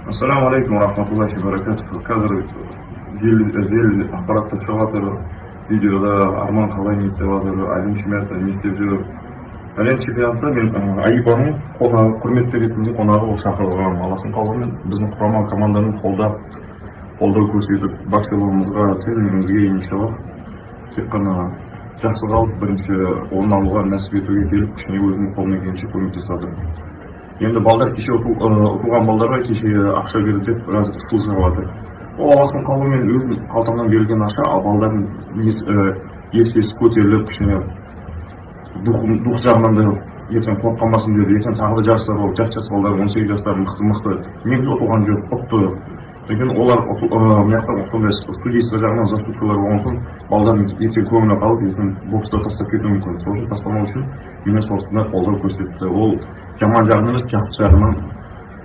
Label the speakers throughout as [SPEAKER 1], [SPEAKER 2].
[SPEAKER 1] Ассаламу алейкум рахматуллахи баракатуху. Қазір желі ақпаратта шығып жатыр, видеода Арман қалай, не істеп жатыр, әлем чемпионатында не істеп жүр. Әлем чемпионатында мен АИБАның қонағы, құрметті ретінде қонағы болып шақырылғанмын. Аллахтың қалауымен біздің құрама команданы қолдап, қолдау көрсетіп, боксерларымызға, тренерімізге, иншаллах, тек қана жақсы қалып, бірінші орын алуға нәсіп етуге келіп, кішкене өзімнің қолымнан келгенше көмектесіп жатырмын. Енді балдар кеше ұтылған балдарға кеше ақша берді деп біраз шу шығып жатыр. Ол Аллахтың қалауымен өзім қалтамнан берілген ақша, ал балдардың несі, есесі көтеріліп, кішкене дух жағынан да ертең қорыққанбасын деп. Ертең тағы да жарыстар болады. Жас жас балдар, 18 жастар, мықты мықты негізі ұтылған жоқ, ұтты. Содан кейін олар мына жақта сондай судейство жағынан заступкалар болған соң, балдардың ертең көңілі қалып, ертең боксты тастап кетуі мүмкін. Сол үшін, тастамау үшін мені осындай қолдау көрсетті. Ол жаман жағынан емес, жақсы жағынан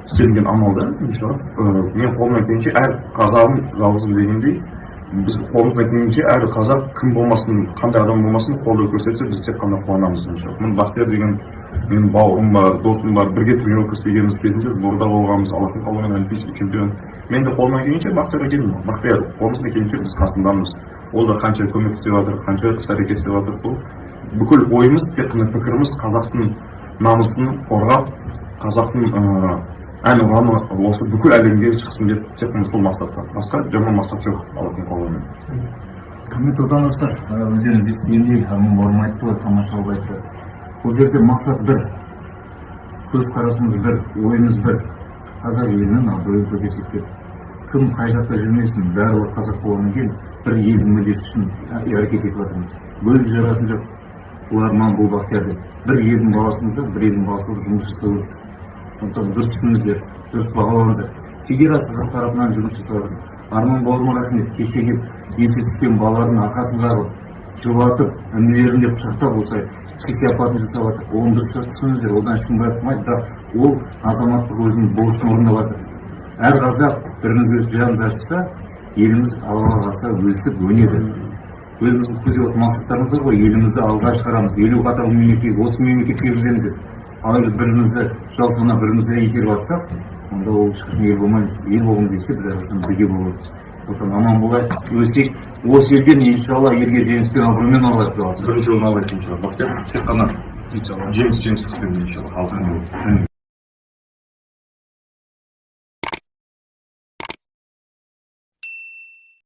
[SPEAKER 1] істелінген амал да. Иншалла, мен қолымнан келгенше, әр қазағым жалғызым дегендей, біз қолымыздан келгенше, әр қазақ кім болмасын, қандай адам болмасын, қолдау көрсетсе, біз тек қана қуанамыз, иншалла. Міне, Бақтияр деген менің бауырым бар, досым бар, бірге тренировка істегенбіз, кезінде сборда болғанбыз. Аллахтың қалауымен олимпийский чемпион. Мен де қолымнан келгенше Бақтиярға келдім. Бақтияр, қолымыздан келгенше біз қасындамыз. Ол да қанша көмек істеп жатыр, қанша іс әрекет істеп жатыр. Сол бүкіл ойымыз, тек қана пікіріміз қазақтың намысын қорғап, қазақтың ән ұраны осы бүкіл әлемге шықсын деп, тек қана сол мақсатта, басқа жаман мақсат жоқ, Аллахтың қалауымен.
[SPEAKER 2] Құрметті отандастар, өздеріңіз естігендей, Арман бауырым айтты ғой, тамаша қылып айтты. Бұл жерде мақсат бір, көзқарасымыз бір, ойымыз бір: қазақ елінің абыройын көтерсек деп. Кім қай жақта жүрмесін, барлығы қазақ болғаннан кейін, бір елдің мүддесі үшін әрекет етіп жатырмыз. Бөліп жаратын жоқ, бұл Арман, бұл Бақтияр деп. Бір елдің баласымыз да, бір елдің баласы болып жұмыс жасау керекпіз. Сондықтан дұрыс түсініңіздер, дұрыс бағалаңыздар. Федерация тарапынан жұмыс жасап жатыр. Арман бауырыма рахмет, кеше келіп, есі түскен балалардың арқасын қағып, жұбатып, інілерін деп құшақтап, осылай сый сияпатын жасап жатыр. Оны дұрыс түсініңіздер, одан ешкім байып қалмайды, бірақ ол азаматтық өзінің борышын орындап жатыр. Әр қазақ бірімізге жанымыз ашыса, еліміз алға қалса өсіп өнеді. Өзіміздің көздеп отырған мақсаттарымыз бар ғой: елімізді алға шығарамыз, 50 қатарлы мемлекет, 30 мемлекетке кіргіземіз деп. Ал егер бірімізді жау санап, бірімізді итеріп жатсақ, онда ол ешқашан ел болмаймыз. Ел болғымыз келсе, біз әрқашан бірге болу керекпіз. Сондықтан аман болайық, өсейік, осы елден, иншалла, елге жеңіспен, абыроймен оралайық, Құдай қаласа.
[SPEAKER 1] Бірінші орын алайық, иншалла. Бақтияр, тек қана жеңіс, жеңіс күтемін, иншалла, Аллахтың.